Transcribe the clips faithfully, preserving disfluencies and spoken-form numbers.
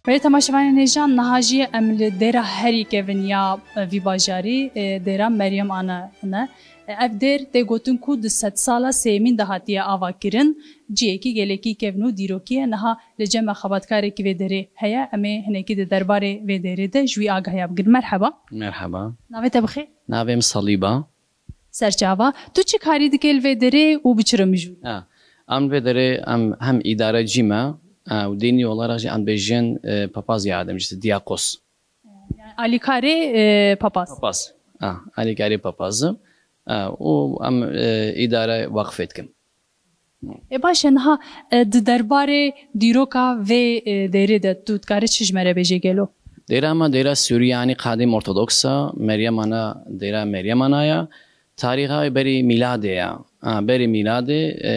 Belê temaşevanên hêja, niha jî em li dêra herî kevin ya, e, vî bajarî, e, dêra Meryem Ana ne. E, ev dêr tê gotin ku di sedsala sêyemîn de hatiye avakirin. Cihekî gelekî kevn û dîrokî ye. Niha li cem me xebatkarekî vê dêrê heye. Em ê hinekî di derbarê vê dêrê de ji wî agahiya bigirin. Merheba. Merheba. Navê te bi xêr? Navê min Salîb e. Serçava. Tu çi karî dikê li vê derê û bi çi re mijûl? Ha, em vê derê em hem îdarecî me, e, û dînî olarak jî em bêjin, e, papaz yardimcisi, diyakos. Yani alîkarê, e, papaz. Papaz. Ha, alîkarê papazim. Ha, û em, e, îdare waqfê dikim. Ê baş e, niha, e, di derbarê dîroka vê, e, dêrê de tu dikarî çi ji me re bêjê gelo? Dêra me dêra Suryanî Qadim Ortodoks e, Meryem Ana, dêra Meryem Ana ye. Tarîxa wê berî mîladê ye. Ha, berî mîladê, e,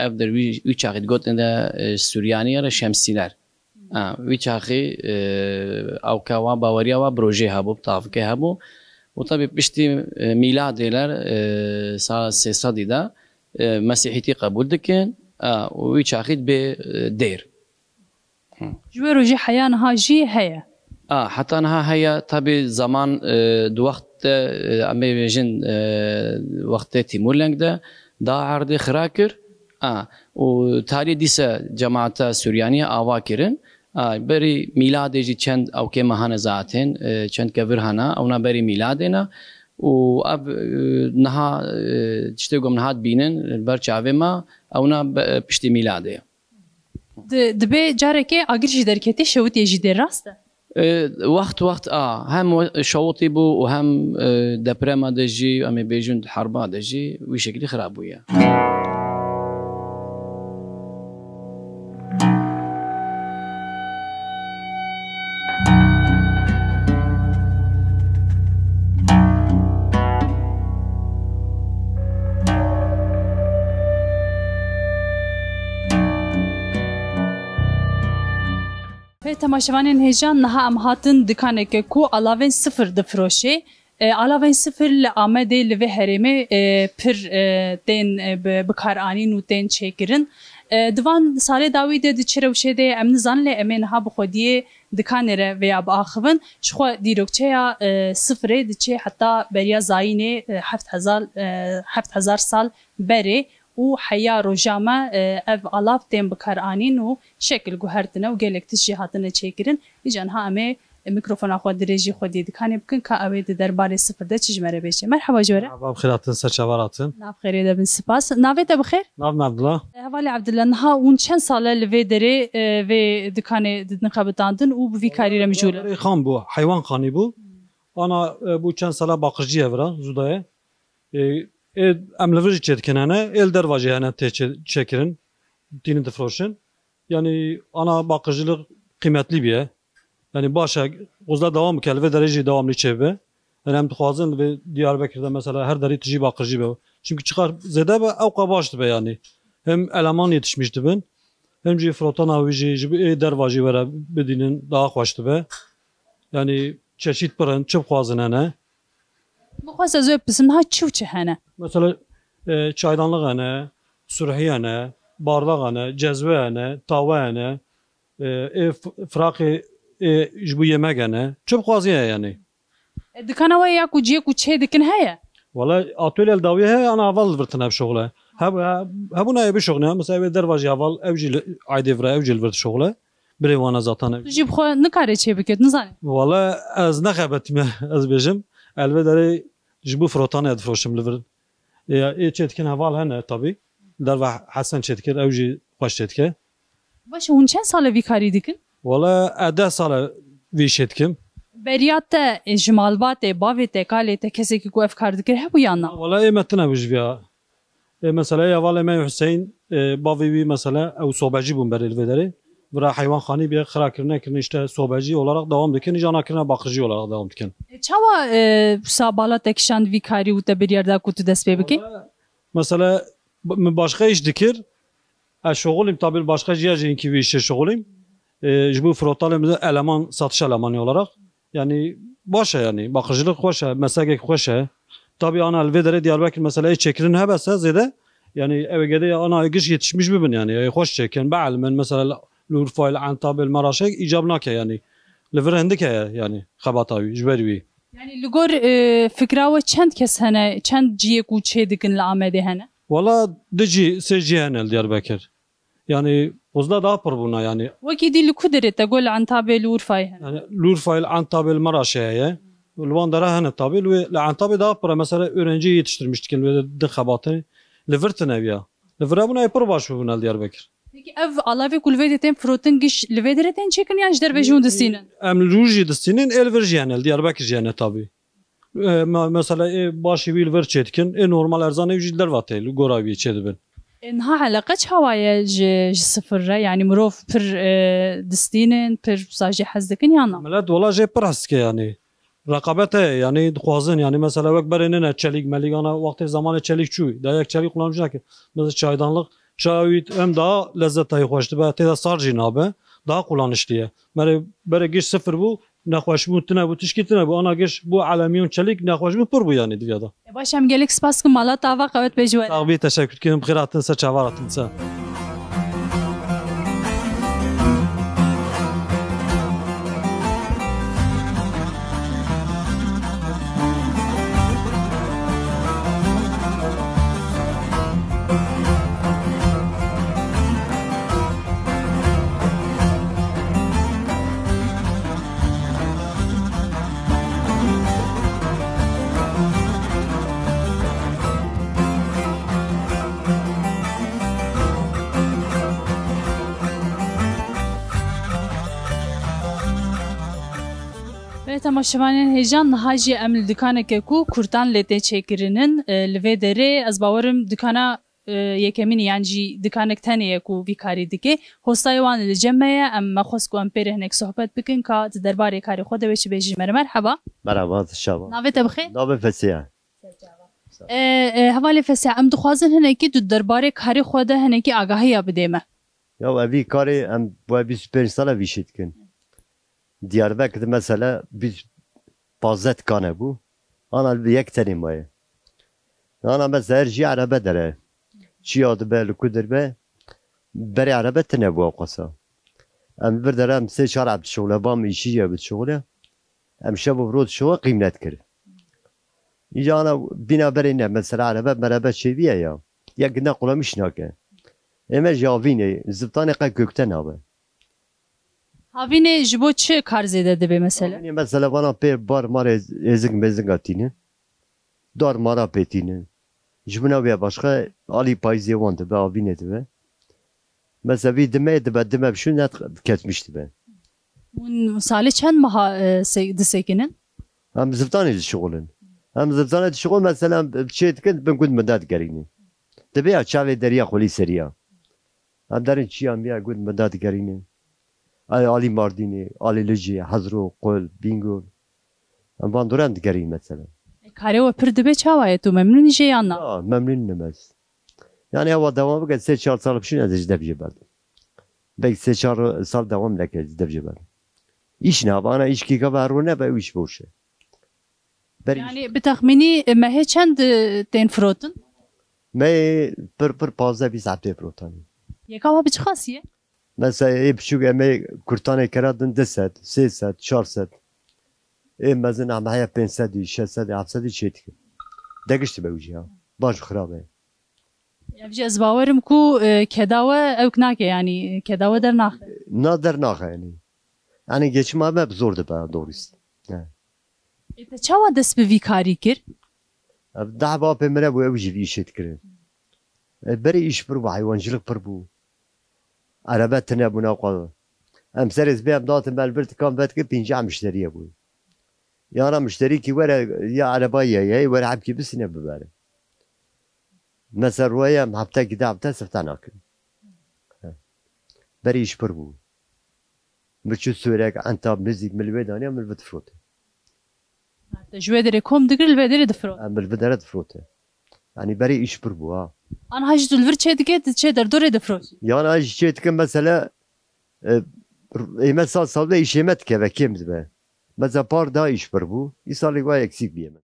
ev der wî, wî çaxî digotin de, e, Suryanî ya re Şemsîler. Ha, wî çaxî, e, ewka wa, baweriya wa bi rojê hebû, bi tavkê hebû. Û tabî piştî, e, mîladê ler, e, sala sê sedî de, e, mesîhîtî qebûl dikin, e, û wî çaxî dibê, e, dêr. Hı. Ji wê rojê heya niha jî heye? A, heta niha heye. Tabî zaman, e, di wext de, e, em ê bêjin, e, wextê Tîmûrleng de da erdê xira kir. A, û tarî dîse cemaeta Suryaniyê ava kirin. A, berî mîladê jî çend ewkê me hene zaten, e, çend kevir hene, ewna berî mîladê ne. Û ev, e, niha, e, tiştê ku em niha dibînin, li ber çavê me, ewna be-, piştî mîladê ye. Di-, dibê carekê agir jî derketî, şewitiyê jî dê, rast e? E, wext wext a, hem we-, şewitî bû û hem, e, deprema de jî, em ê bêjin di herba de jî wî şekilî xirab bûye. Hey temaşevanên hêja, niha em hatin dikaneke ku alavên sifir difiroşê. E, alavên sifir li Amedê, li vê herêmê, e, pir, e, tên, e, bi, bikaranîn û tên çêkirin. E, di van salê dawî de di çi rewşê de em nizanin, lê em ê niha bi xwediyê dikanê re vêya biaxivin. Ji xwe dîrokçeya, e, sifirê diçe heta beriya zayînê, e, heft hezar, e, heft hezar sal berê û heya roja me, e, ev alav tên bikaranîn û şekil guhertine û gelek tişt jî hatine çêkirin. Îca niha em ê mikrofona xwe dirêjî xwediyê dikanê bikin, ka ew ê di derbarê sifir de çi ji me re bêje. Merheba ji we re. Merhaba, bi xêr hatin, serçava hatin. Nav xêrê de bin, spas. Navê te bi xêr? Navê min Abdullah. Hevalê Abdullah, niha hûn çend sal e li vê derê, e, vê dikanê didin xebitandin û bi vî karî re mijûl e? Berê xan bû, heywan xanî bû. Ana, e, bû çend sala baqircî ye vira, zû daye. E, ê em li vir jî çêdikin hene, ê li derva jî hene tê çê-, çêkirin, tînin difiroşin. Yanî ana baqircilik qîmetlî bûye. Yanî baş e, xwezle dewam bike, li vê derê jî dewamlî çêbibe. Yanî em dixwazin li vê Diyarbekir de mesela her derî tijî baqircî be. Çimkî çiqas zêde be, ewqa baş dibe yanî. Hem eleman yetişmiş dibin, hem jî firotana wî jî ji bo ê derva jî were bidînin, daha xweş dibe. Yanî çeşît pir in, çi bixwazin hene. Min xwest ez wê bipisim, niha çi û çi hene? Mesela, e, çaydanlıq hene, surhî hene, bardax hene, cezve hene, tawe hene, e, ê f-, firaqê, ê ji bo yemek hene. Çi bixwazî ye yanî. E, dikana we ya ku cihê ku çê dikin heye? Wala atölye li dawiyê heye, ana heval li vir tine bişoxile. Heb-, he-, hebûna ye bişoxine, mesela wê derva jî heval, ew jî li aydê vira, ew jî li vir dişoxile. Birê wana zatan ev. Tu jî bi xwe nikare çê bike, tu nizanî? Wala ez nexebetîme, ez bêjim. Ez li vê derê ji bo firotan e difiroşim li vir. Ê, ê çê dikin heval hene tabî. Derva Hesen çê dikir, ew jî xweş çê dike. Baş e, hûn çend sal e vî karî dikin? Wala ez deh sal e vî işê dikim. Beriya te, e, ji malbatê, bavê te, kalê te, kesekî ku ev kar dikir hebû yan na? Wala ê me tune bû ji viya. E, mesela ya hevalê me Hüseyin, e, bavê wî mesela ew sobecî bûn berê li vê derê. Vira heywanxanî bûye, xira kirine, kirine işte sobecî olarak devam dikin, îca ana kirine bakıcı olarak devam dikin. E, çawa, e, wisa bala te kişand vî karî û te biryar da ku tu dest pê bikî? Wala, mesela, b-, min başka iş dikir, ez şoxulîm, tabi başka jiya jî inkî vî işê şoxulîm. E, ji bo firotalê min eleman, satış elemanı olarak. Yani baş e yani, bakıcılık xweş e, meslekek xweş e. Tabi ana li vê derê Diyarbekir mesela ê çêkirin hebe se zêde, yani ew ê gedê ana giş yetişmiş bibin yani, ê xweş çêkin, bielimin mesela, li Urfayê, li Entabê, li Meraşê îcab nake yanî. Li vir hindik heye yanî xebata wî, ji ber wî. Yanî li gor, e, fikra we çend kes hene, çend cihê ku çê dikin li Amedê hene? Wala du cî, sê cî hene li Diyarbekir. Yanî pozda daha pir bûna yanî. Wekî dî li ku derê te got li Entabê, li Urfayê hene? Yanî li Urfayê, li Entabê, li Meraşê heye. Li wan dera hene tabî. Li wê, li Entabê daha pir e. Mesela öğrenci yetiştirmiş dikin, li wê de din xebatê. Li vir tine viya. Li vir hebûna ê pir baş bûna li Diyarbekir. Peki ev alavê ku li vê de tên firotin giş li vê derê tên çêkirin yan ji derve jî hûn distînin? Em li rû jî distînin, ê li vir jî hene, li Diyarbekir jî hene tabî. E, me-, mesela ê başî wî li vir çêdikin, ê normal erzanê wî jî li derva tê, li gora wî çêdibin. E, niha eleqe çawa ye ji, ji sifir re? Yanî mirov pir, e, distînin, pir sa jê hez dikin yan na? Milet wela jê pir hez dike yanî. Reqabet heye, yanî dixwazin, yanî mesela wek berê nene çelîk melîk, ana wextê zamanê çelîk çû, dayek çelîk kullanmış nake. Mesela çaydanlık, çaya wî hem daha lezzeta wî xweş dibe, tê de sar jî nabe, daha kullanışlı ye. Merê berê giş sifir bû, nexweşbûn tune bû, tişkî tune bû. Ana giş bû alüminyum çelîk, nexweşbûn pir bû yanî diviya da. E, baş, em gelek spas kim, mala tava qewet bê ji we. Sax bî, teşekkür dikim, bi xêr hatin ser çava hatin ser. Belê temaşevanên hêja, niha jî em li dikaneke ku kurtan lê tê çêkirinin, e, li vê derê ez bawerim dikana, e, yekemîn e, yan jî dikanek tenê ye ku vî karî dike. Hostayê wan li cem me ye, em me xwest ku em pê re hinek sohbet bikin, ka di derbarê karê xwe de wê çi bêjî ji me re. Merheba. Merhaba, şaba. Navê te bi xêr? Navê Fesiya. E, e, hevalê Fesiya, em dixwazin hinekî tu derbarê karê xwe de hinekî agahiya bidê me. Ya, evî karê em bi bîst û pênc sala vî şî dikin. Diyarbekir de mesela bîst, pazdeh dikane bû. Ana li yek tenê maye. Ana mesela her jî erebe dere. Çiya dibe, li ku dibe. Berê erebe tine bû ewqasa. Em vir dere em sê çar eb dişuxule, bam îşî ye bi dişuxule. Em şev û roj dişuxule qîmnet kir. Îca ana bîna berê ne, mesela erebe merebe çêviye ya. Yek ne qulamîş nake. Ê me jî havînê, zivitanê qe kökte nabe. Havînê ji bo çi kar zêde dibe mesela? Havînê mesela vana pê bar marê êzing mêzinga tînin. Dar mara pê tînin. Ji bona wê başqa alî payîzê wan dibe, havînê dibe. Mesela vî dime dibe, dime bişûn ne kesmiş dibe. Hûn salê çend meha, e, se-, disekinin? Em zivitanê dişixulin. Em zivitanê dişixulin, mesela em çê dikin, bin gund min de digerînin. Dibe ya çavê deriya xwelî seriya. Em derin çiya miya gund min de digerînin. Ay alî Mardînê, alî Licê, Hezro, Qul, Bîngol. Em van dora em digerînin mesela. E, karê we pir dibe çawa ye, tu memnûn î jê yan na? Ya, memnûn nim ez. Yani ewa devam bike, sê çar sal pişûn ez ji dev jê berdim. Belkî sê çar sal devam neke ji dev jê berdim. Îş ne, bana îş kîka ve her rû nebe, îş boş e. Berî îş. Yani bi texmînî, e, mehê çend, e, tên firotin? Me pir pir pazdeh bîst heftê firotanî. Yeka wa bi çi qasî ye? Mesela ê biçûk em ê kurtanê kera din du sed, sê sed, çar sed. Ê mezin em heye pênc sedî, şeş sedî, heft sedî çê dikin. Degişt be wî jî ya. Baş xirab e. Ev jî ez bawerim ku, e, keda we ewk nake, yanî keda we dernaxe. Na dernaxe yanî. Yanî geçima me bi zor dibe, doğrusu. He. Ê, te çawa dest bi vî karî kir? Ev deh bapê min hebû, ew jî vî îşê dikirin. E, berê îş pir bû, heywancılık pir bû. Erebe tune bûna xwe. Em serê sibê em datin me li vir dikan vedikir, pêncî mişteriyê bû. Yana mişterîkî were ya ereba ye, ye, were hemkî bisîne bibere. Mesela rûye em heftekî de hefte sifte nakin. He. Berê îş pir bû. Min çû Sûrek, Entab, Mizîk, min li wê daniya, min li vir difrote. Te ji wê derê kom dikir, li vê derê difrot. Em li vir dere difrote. Yanî berê îş pir bû ha. Anha jî tu li vir çê dike, tu çê derdorê difrot. Yan a jî çê dike mesela, e, ême sal sal de îşê me dikeve, kêm dibe. Mesela par da îş pir bû. Îsalê wa eksîk bîye me.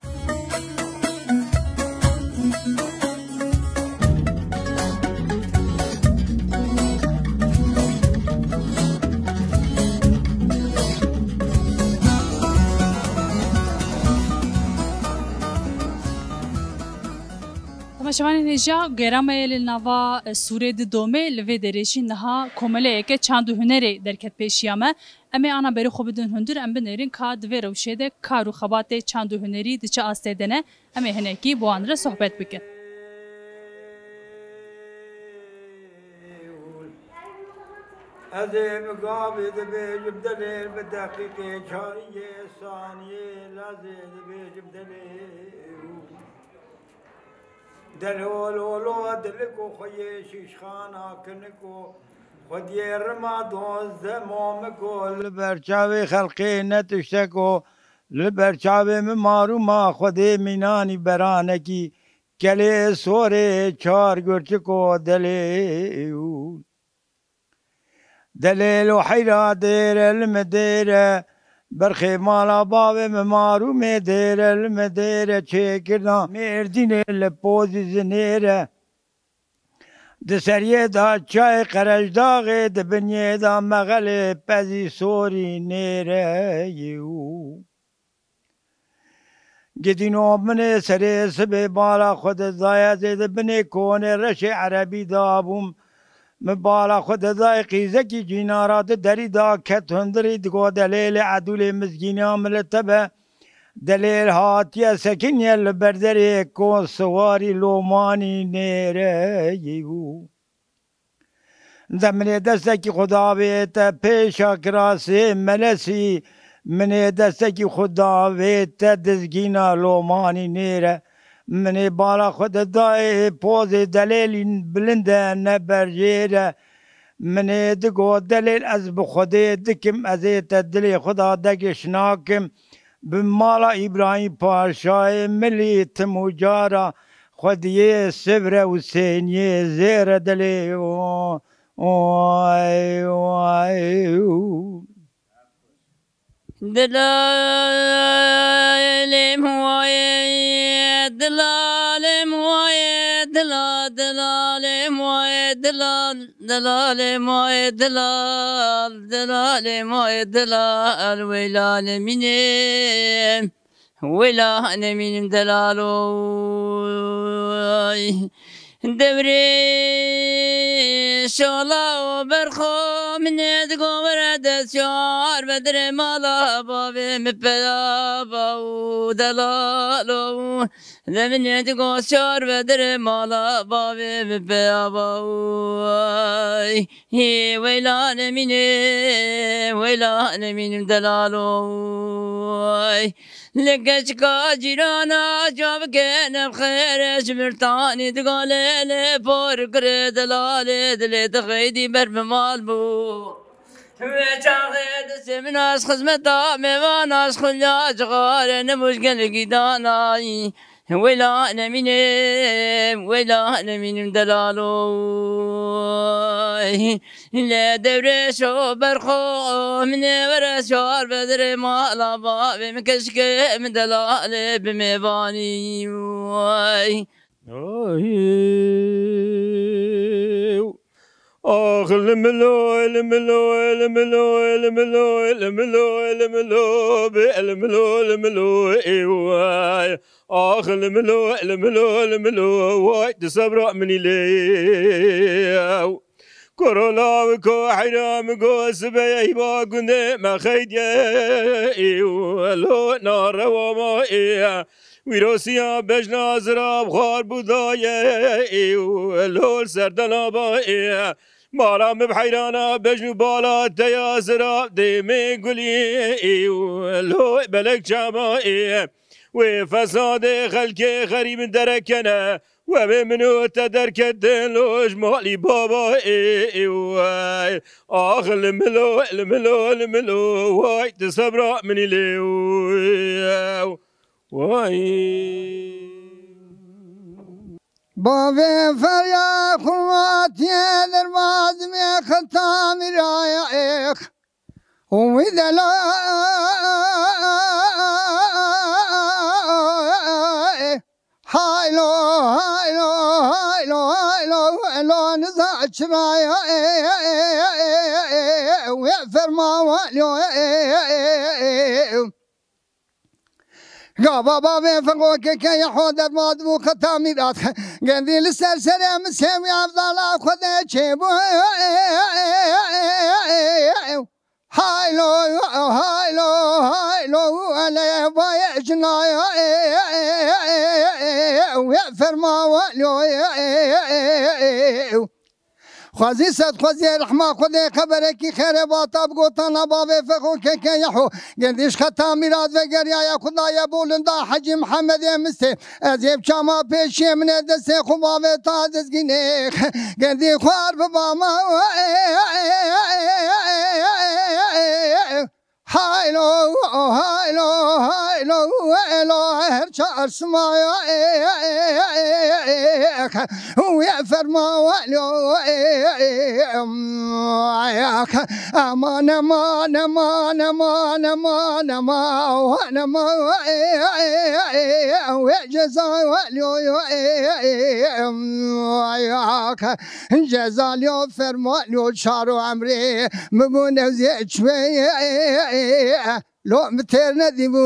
Şivanên hêja, gera me ye li nava, e, Sûrê di Domê, li vê derê jî niha komeleyeke çand û hunerê derket pêşiya me. Em ê ana berê xwe bidin hundir, em binêrin ka di vê rewşê de kar û xebatê çand û hunerî di çi astê de ne, em ê hinekî bi wan re sohbet bikin. Ez ê bi gavê dibêjim delêl, bi deqîqê çariyê saniyê lezê dibêjim delêl. Delolo lo diliko xwe yê şîşxana kiniko, xwediyê rima dozdeh momiko, li ber çavê xelqê ne tişteko, li ber çavê min marûma xwedê mînanî beranekî, kelê sorê çar gurçiko delê û Delêlo heyra dêre li min dêre, berxê mala bavê min marûmê dêre li min dêre, çêkirina Mêrdînê li pozî zinêre. Di seriyê de çayê Qerecdaxê, di binyê de mexelê pezî sorî nêre yû. Gidîno min ê serê sibê bala xwe didaye, ez ê di binê konê reşê erebî dabûm. Min bala xwe didayê qîzekî cînara di derî de ket hundirî, digo delêlê edûlê mizgîniya min li te be. Delêl hatiye sekiniye li berderê kon siwarî lomanî nêreyî bû. De min ê destekî xwe davête pêşa kirasê melesî, min ê destekî xwe davête dizgîna lomanî nêre. Min ê bala xwe didayê pozê delêlî bilind e ne berjêr e. Min ê digot delêl ez bi Xwedê dikim, ez ê te dilê xwe da degiş nakim. Bi mala Îbrahîm Paşayê milî tim û cara xwediyê Sivre û Sêniyê zêre dilê o, oy, oy, o. Dilalê moyê, dilalê moyê, dila, dilalê moyê, dilal. Dilalê moyê dilal, dilalê moyê dilal, weyla nemînim, weyla nemînim delalo. Devrê şola û berxo min ê digo were dest yar, bedirê mala bavê min peya ba û delalo. Deminê digo şar ve dire mala bavê min be ava oy. Hê weyla nemîne, weyla nemînim delal oy. Li keçika cîrana ca bikene bi xêre ji mirtanî digo lê lê por kire delalê dilê dixeydî ber bi mal bû. Wê çaxê destê min a ji xizmeta mêvan a ji xulya cixare nebû ji gelekî danayî. Weyla nemînim, weyla nemînim delalo. Lê dewrêşo berxo min ê were şar bedirê mala bavê min keşkê min delalê bi mêvanî. Ay. Ay. Ax, li milo, li milo, li milo, li milo, li milo, li milo, bi, li milo, li milo, ê way. Ax, li milo, li milo, li milo, way, di sebra min î lê. Korola û koheyra min go sibe ye hîva gundê me xeydiye, ê, lo narewa ma, ê. Wîrosiya bejna zira bi xwar bû daye, ê, lo li ser delaba, ê. Mala min bi heyrana bejn û bala te ya zira dêmê gulî, ê, lo belek çama, ê. Wê fesadê xelkê xerîb derekene, we bê min û te derketin lo ji malî baba, ê, ê, ê. Ax, li milo, li milo, li milo, way, di sebra min î lê, ê. Way. Bavê ferya xurmatiye derbazimê xeta miraya êx. Û wî delal haylo, haylo, haylo, haylo, haylo, niza çiraya wê ferma walyo. Gava bavê Fiqo keke Yeho dermat bû xeta mîrat. Gendî li ser serê min sêwî evdala Xwedê çêbû. Haylo, haylo, haylo, ele vay cinaye, wê ferma welo. Xwezî sed xwezî rehma Xwedê xeberekî xêrê vata bi gotana bavê Fexo keke Yeho. Gendiş xeta mîrat vegeriyaye Xudaye bolinda Hecî Mihemedê Mistê. Ez ê bi çama pêşiyê min ê destê xwe bavê ta dizgînê. Gendî xwar bibama. Haylo, haylo, haylo, elo her çar simaya. Wê ferma welo. Aman, aman, aman, aman, aman, aman, aman, wê ceza welo. Ceza liyo ferma liyo çaro emrê min bû nevzê çwê. Lo min têr nedîbû.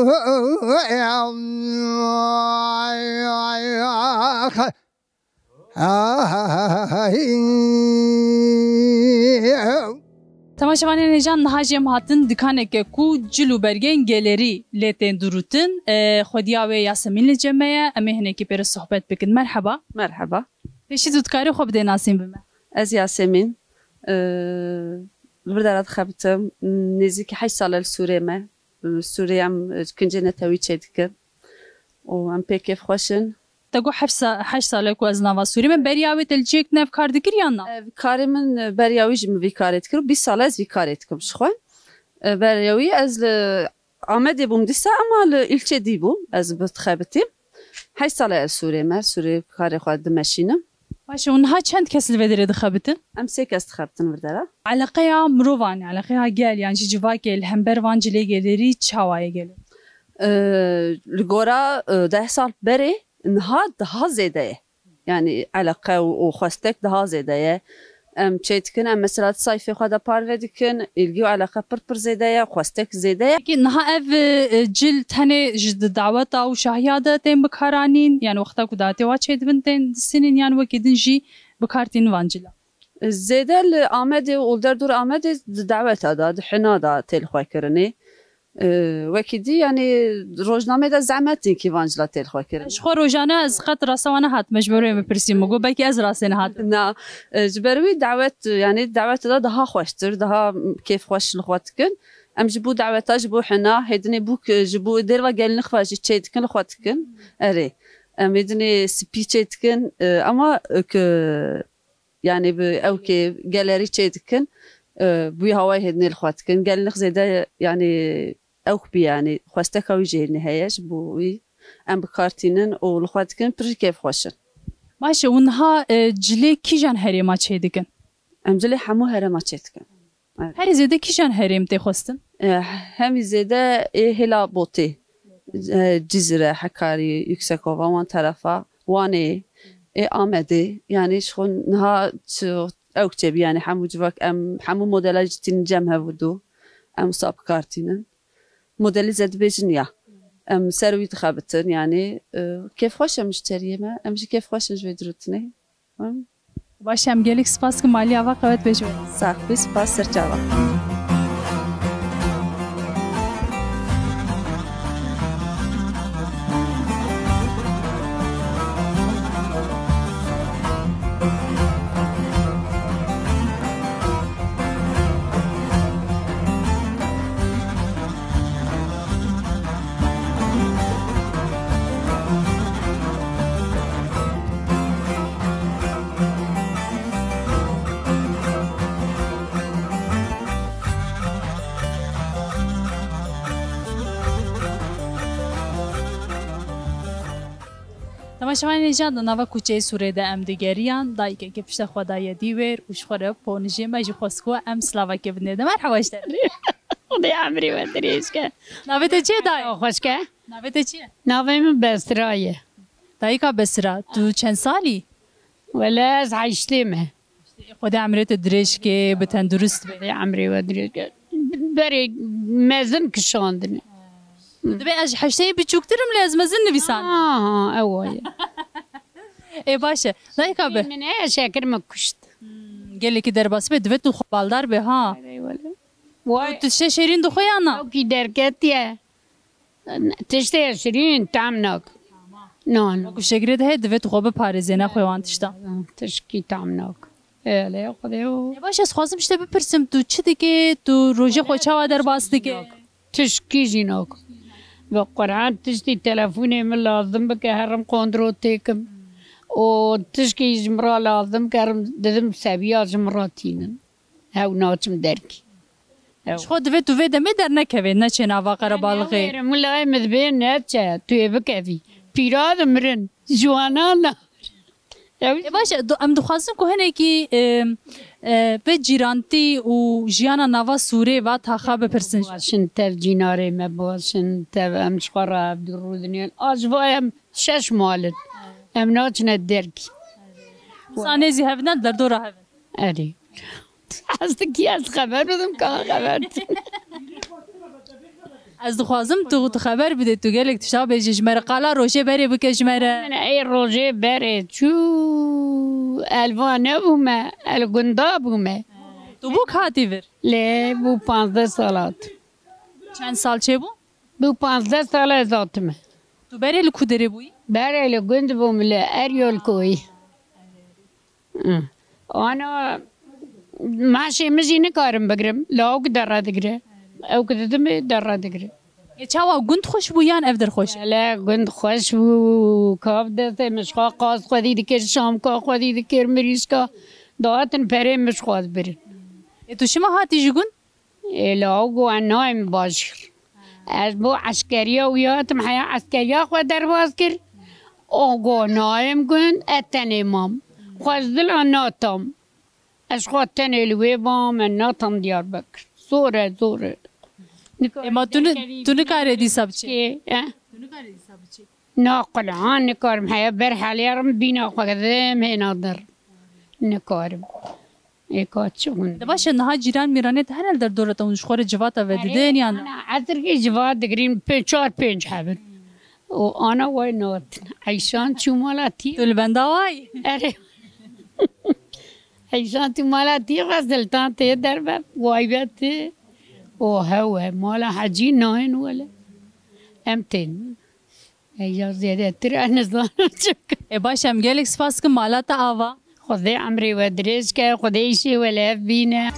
Temaşevanên hêja, niha jî em hatin dikaneke ku cil û bergên gelerî lê tên dirûtin. E, xwediya wê Yasemîn li cem me ye. Em ê hinekî pê re sohbet bikin. Merheba. Merheba. Pêşî tu dikarî xwe bidê nasîn bi me? Ez Yasemîn. E, li vir dera dixebitim. Nêzîkî heşt sal e li Sûrê me. Sûrê em, e, kincê netewî çêdikin û em pê kêfxweş in. Te got heft sa-, heşt sal e ku ez nava Sûrê me. Beriya wê te li cihek din ev kar dikir yan na? E, karê min, e, beriya wî jî min vî karê dikir û bîst sal e ez vî karê dikim ji xwe. E, beriya wî ez li Amedê bûm dîsa, ema li îlçê dî bûm ez bi dixebitîm. Heşt sal e ez Sûrê me, Sûrê karê xwe dimeşînim. Baş e, û niha çend kes li vê derê dixebitin? Em sê kes dixebitin vir dera. Eleqeya mirovan, eleqeya gel, yan jî civakê li hember van cilê gelêrî çawa ye gelo? Ee, li gora, e, deh sal berê niha daha zêde ye. Yani eleqe û, û xwestek daha zêde ye. Em çê dikin, em mesela di sayfê xwe de parve dikin, îlgî û eleqe pir pir zêde ye, xwestek zêde ye. Peki niha ev, e, cil tenê ji di daweta û şahiya de tên bikaranîn, yan wexta ku dawetê wa çêdibin tên disînin, yan wekî din jî bi kar tînin van cila? Zêde li Amedê û li derdor Amedê di daweta de, di hina de tê li xwe kirinê. Ee, wekî dî, yani rojnamê de zehmet in kî van cila tê li xwe kirin. Ji xwe rojane ez qet rasta wan nehatime, ji ber wê min pirsî, min got belkî ez rastê nehatim. Na, e, ji ber wî dawet, yani dawet de daha xweştir, daha kêfxweş li xwe dikin. Em ji bo daweta, ji bo hina, hêdinê bûk, ji bo dêrva gelin xwe jî çê dikin, li xwe dikin. Erê. Em hêdinê spî çê dikin, e, ama, e, ki, yani bi ew kê gelerî çê dikin, e, bi wî hawayê hêdinê li xwe dikin. Gelin zêde, yani ew bî, yani xwesteka wî jî hêdinê heye, ji bo wî em bi kar tînin û li xwe dikin, pir jî kêfxweş in. Baş e, û niha, e, cilê kîjan herêma çê dikin? Em cilê hemû herêma çê dikin. Evet. Herî zêde kîjan herêm tê xwestin? E, hemî zêde ê hêla Botê, e, Cizîre, Hekarî, Yüksekova, wan terefa, Wanê, ê Amedê, yani ji xwe niha çi ew çêbî, yani hemû civak em hemû modela jî tînin cem hevû du, em wisa bi kar tînin. Modelî ze dibêjin ya. Em ser wî dixebitin, yani, e, kêfxweş em ji teriyê me, em jî kêfxweş in ji vê dirûtinê. Baş e, em gelek spas kim, alî ava qewet bêje. Sax bî, spas, serçava. Temaşevanên hêja, di nava kuçeyê Sûrê de em digeriyan, dayikekê pişta xwe daye dîwêr û ji xwe re ponijê me jî xwest ku em silavekê bidinê de. Merheba ji te. Xwedê emrê we dirêj ke. Navê te çi ye dayê? Xweş ke. Navê te çi ye? Navê min Besra ye. Dayika Besra, tu çend salî? Wele ez heştê me. Xwedê emrê te dirêj ke, bi tendurist be. Xwedê emrê we dirêj ke. Berê mezin kişandine. Divê ez ji heşteyê biçûktir im, lê ez mezin nivîsan. Ha, ha, ew waye. Ê baş e. Dayika be. Min e, şekir min kuşt. Hmm, gelekî derbas be, divê tu xwe baldar be, ha. Erê wele. Vay. Tu tiştê şêrîn dixwe ya na? Ewkî derketiye. Tiştê şirîn tam nak. Na, na. Ku şekirê de heye, divê tu xwe biparêzê, nexwe wan tişta. Tişkî tam nak. Hele Xwedê o. E baş, ez xwazim ji te bipirsim, tu çi dike, tu rojê xwe çawa derbas dike? Tişkî jî nakim. Bi Quran tiştî telefonê min lazim bike herim kontrol têkim. Û tişkî ji min re lazim bike herim didim seviya ji min re tînin. Hew naçim derkî. Hew. Ji xwe divê tu vê demê dernekevê, neçê nava qerebalixê. Wêrim, wilayê min dibê neçe, tu ê bikevî. Pîra dimirin, ciwana na. Ew Ê baş, em dixwazin ku hinekî, e, e, vê cîrantî û jiyana nava Sûrê va taxa bipirsin. Baş in, tev cînarê me baş in, tev em ji xwe re hevdû rûdinên. A ji va em şeş mal in. Em naçine derkî. Zanê zî hevin e, derdora hevin. Erê. Ez dikî ez xeber bidim ka xeber. Ez dixwazim tu, tu xeber bidê, tu gelek tişta bêjî ji me re. Qala rojê berê bike ji me re. Min ê rojê berê çû, el va nebûme, el gunda bûme. Tu bûk hatî vir? Lê bû panzdeh sal hat. Çend sal çêbû? Bû panzdeh sal ez hatime. Tu berê li ku derê bûyî? Berê li gund bûm, li Eryol koyî. Ana meşê min jî nikarim bigrim. Lawik dere digire. Ew ku didimê dere digire. Ê, çawa gund xweş bû yan ev der xweş? Hele gund xweş bû. Kav destê min ji xwe qaz xwedî dikir, şamka xwedî dikir, mirîşka. Datin perê min ji xwe dibirin. Ê, tu şima hatî ji gund? Ê, lawik û ez nayêm bajêr. Ez bo eskeriya wî hatim, heya eskeriya xwe derbas kir. O go nayêm gund, ez tenê mam. Xwe ji dila natam. Ez xwe tenê li wê bam, ez natam Diyarbekir. Zor e, zor e. Ema tu ni-, tu nikarê dîsa biçî? Kê, eh? Tu nikarê dîsa biçî? Na, qulhan nikarim. Heya ber helêrim bîna xwe gidim hêna dir. Nikarim. Ê ka çi hûn? De baş e, niha cîran mîranê te hene li derdora te, hûn ji xwe re civata vedidin yan? Ana, esirkî civat digirin, pê-, çar pênc hebin. Û ana way natin. Eyşan çû mala tî. Tu li benda way? Erê. Eyşan çû mala tî, Xeziltan tê derve, way ve tê. O hewe, mala hecî nayên wele. Em tên. Ey ya zêdetir ez nizanim çi bikim. E baş, em gelek spas dikin, mala te ava. Xwedê emrê we dirêj ke, Xwedê îşê we li hev bîne.